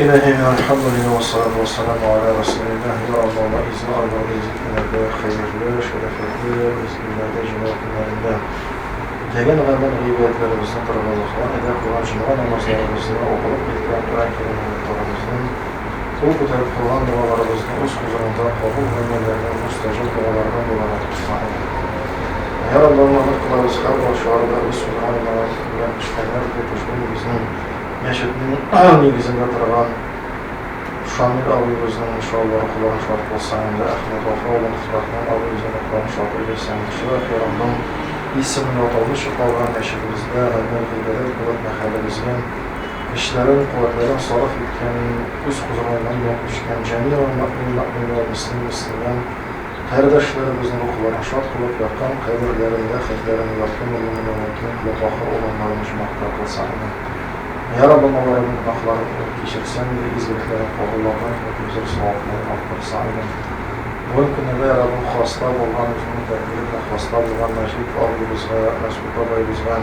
Илаһи, әлхәмдүлилләһ, вассалату вассаламу аля расулилләһ. Я Аллаһ, изге айларда, изге көннәрдә, хәерле, шәрәфәтле мизгелләрдә, җомга көннәрендә үтәгән гамәл гыйбадәтләребезне торгызган, әда кылган җомга намазларыбызны, укылып киткән Коръән Кәрим аятларыбызны, кул күтәреп кылган догаларыбызны үз хозурыңда кабул гамәлләрдән, мостәҗаб догалардан буларак кылсаң. Я Раббым, өмет кылабыз, һәр барчаларда үз хозурыңда белән эшләнер дип, ошбу нигезнең Мәчетнең нигезендә торган Шамил абыебызның иншалла рухларын шат кылсаң инде, Әхмәт Вафа улы Фрахман абыебызның рухларын шат әйләсәң инде, шулай ук Раббым исемен аталмыйча калган мәчетебездә гамәл гыйбадәт кылып мәхәлләбезгә көчләрен, куәтләрен сарыф иткән, үз хозурларыннан белән күчкән җәмигъ мөэмин, мөэминә, мөслим, мөслимә кардәшләребезнең рухларын шат кылып, яткан каберләрендә хәтләрен якты нурлы мөнәввәр киң кылып ахыр урыннарын оҗмахта кылсаң иде. Йа Раббым, аларның гөнаһларын кичерсәң иде, изгелекләрен кабуллардан кылып, зур савапларын арттырсаң иде. Бүген көнендә, йа Раббым, хаста булган, үзеңнең тәкъдире белән хаста булган Мәҗит абыебызга, Мәсгуть бабаебызга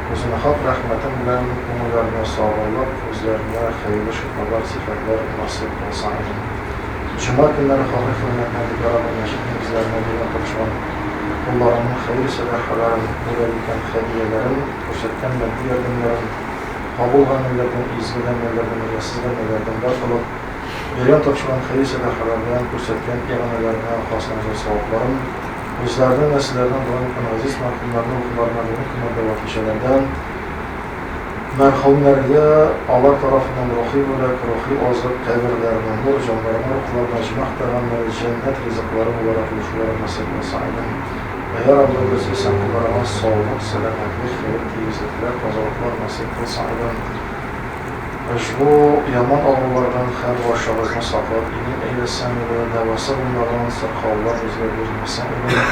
үзеңнең хак рәхмәтең белән күңелләренә сабырлык, үзләренә хәерле шифалар, сихәтләр насыйп кылсаң иде. Җомга көннәре хакый хөрмәтенә дип Раббым мәчет нигезләренә биргән тапшырган кулларының хәер-сәдакаларын, бүләк иткән һәдияләрен, күрсәткән матди ярдәмнәрен, кабул гамәлләрдән, изге гамәлләрдән, риясыз гамәлләрдән бар кылып, биргән тапшырган хәер-сәдакалардан, күрсәткән иганәләренә хас әҗер-савапларын, үзләренең, нәселләренең дога иткән газиз мәрхүмнәрнең рухларына бүгенге көннәрдә вә кичәләрдә Мәрхүмнәргә алар тарафыннан рухи бүләк, рухи азык, каберләренә нур, җаннарына, рухларына җимах тәгамнары, җәннәт ризыклары буларак юшулары насыйп кылса иде. Йа Раббыбыз, исән кулларыңа саулык, сәламәтлек, хәер, тигезлекләр, тазалыклар насыйп кылса иде. Ошбу яман авырулардан һәр барчабызны саклап имин әйләсәң иде, дәвасы булмаган сырхаулар безгә бирмәсәң иде.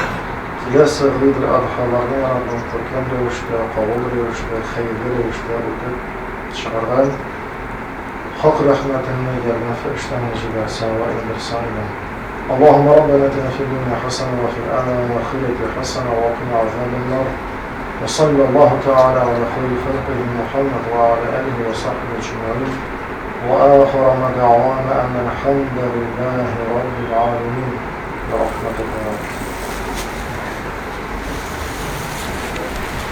Киләсе Гыйд-ел-Адхаларны, йа Раббым, күркәм рәвештә, кабул рәвештә, хәерле рәвештә үтеп чыгарган Хак рәхмәтеңне, ярдәм фәрештәңне җибәрсәң вә иңдерсәң иде. Аллаһуммә Раббәнә атина фид дөнья хәсәнә вә фил ахирәти хәсәнә вә кина азабән-нар. Вә салләллаһу тәгалә галә хәйри халкыһи Мухәммәд вә галә алиһи вә сахбиһи әҗмәгыйн. Вә ахиру ма дәгъвана әнәл хәмдүлилләһи раббил галәмин. Бирахмәтика.